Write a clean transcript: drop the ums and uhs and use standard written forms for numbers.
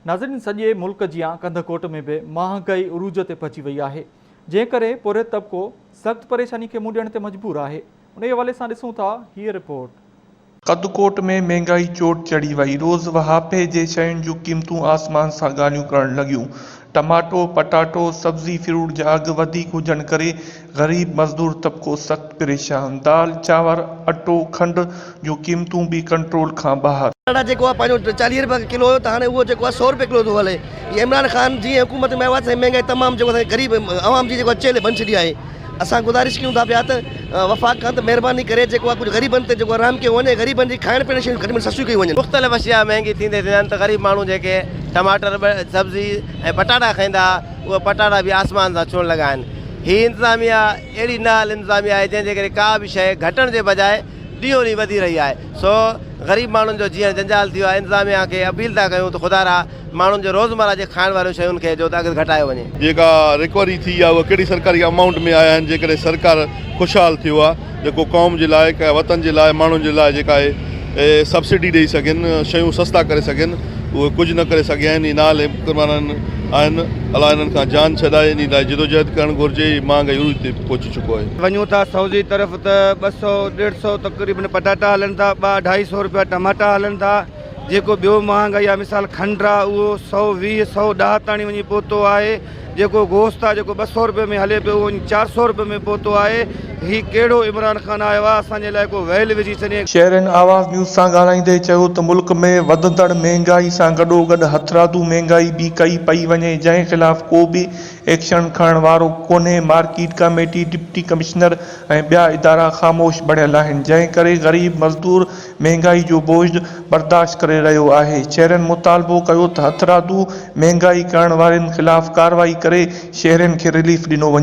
ناظرين سڄي ملڪ جيان ڪنڌڪوٽ ۾ به مهانگائي عروج تي پهچي وئي آهي جنهن ڪري پورهيت طبقو سخت پريشاني کي منهن ڏيڻ تي مجبور آهي انهي حوالي سان ڏسون ٿا هيء رپورٽ. ڪڌڪوٽ ۾ مهنگائي چوٽ چڙهي وئي، روز واهپي جي شين جون قيمتون آسمان سان ڳالهيون ڪرڻ لڳيون، ٽماٽو، پٽاٽو، سبزي فروٽ جا اگهه وڌيڪ هجڻ ڪري غريب مزدور طبقو سخت پريشان، دال، چانور، اٽو، کنڊ جون قيمتون به ڪنٽرول کان ٻاهر. پٽاٽا جيڪو آهي پنهنجو 40 رپيا ڪلو هيو ته هاڻي اهو جيڪو آهي 100 رپيا ڪلو ٿو هلي. هي عمران خان جيئن حڪومت ۾ آيو آهي ته مهنگائي تمام جيڪو اسان جي غريب عوام جي جيڪو آهي چيلهه ڀڃي ڇڏي آهي. اسان گذارش ڪيون ٿا پيا ته وفاق کان ته مهرباني ڪري جيڪو آهي ڪجهه غريبن تي جيڪو آهي رحم ڪيو وڃي غريبن جي کائڻ پيئڻ جون شيون گهٽ ۾ گهٽ سستيون ڪيون وڃن. مختلف اشياء مهنگي ٿيندي ٿيندا آهن ته غريب ماڻهو جيڪي ٽماٽر، سبزي ۽ پٽاٽا کائيندا ها اهي پٽاٽا به آسمان سان ڇهڻ لڳا آهن. هي انتظاميا اهڙي نااهل انتظاميا آهي جنهن جي ڪري ڪا به شيء گهٽڻ جي بجاء ڏينهون ڏينهن وڌي رهي آهي سو غريب ماڻهن جو جيئڻ جنجال ٿي ويو آهي انتظاميا کي اپيل ٿا ڪيون ته خدارا ماڻهن جو روزمره جي کائڻ واريون شين کي جو ته اگهه گهٽايو وڃي. جيڪا ريڪوري ٿي آهي اها ڪهڙي سرڪاري امائونٽ ۾ آيا آهن جيڪڏهن سرڪار خوشحال ٿيو آهي جيڪو قوم جي لاء وطن جي لاء ماڻهن جي لاء جيڪا آهي سبسڊي ڏئي سگهن شيون سستا ڪري سگهن اهي ڪجهه نه ڪري سگهيا آهن اهي نااهل حڪمرانن آهن الله انهن کان جان ڇڏائي انهي لاء جدوجهد ڪرڻ گهرجي هي مهانگائي عروج تي پهچي چڪو آهي. وڃون ٿا سعودي طرف ته 200 ڏيڍ سو تقريبن پٽاٽا هلن ٿا ٻه اڍائي سو روپيا ٽماٽا هلن ٿا جيڪو ٻيو مهانگائي آهي مثال کنڊ آهي اهو 120 110 تاڻي وڃي پهتو آهي جيڪو گوشت آهي جيڪو 200 روپئي ۾ هلي پيو اهو وڃي 400 روپئي ۾ پهتو آهي هي ڪهڙو عمران خان آيو آهي اسان جي لاء ڪو ويل وجهي ڇڏي. شهرين آواز نيوز سان ڳالهائيندي چيو ته ملڪ ۾ وڌندڙ مهنگائي سان گڏوگڏ هٿرادو مهنگائي به ڪئي پئي وڃي جنهن خلاف ڪو به ايڪشڻ کڻڻ وارو ڪونهي مارڪيٽ ڪاميٽي ڊپٽي ڪمشنر ۽ ٻيا ادارا خاموش بڻيل آهن جنهن ڪري غريب مزدور مهنگائي جو بوجھ برداشت ڪري رهيو آهي، شهرين مطالبو ڪيو ته هٿرادو مهنگائي ڪرڻ وارن خلاف ڪارروائي ڪري شهرين کي رليف ڏنو وڃي.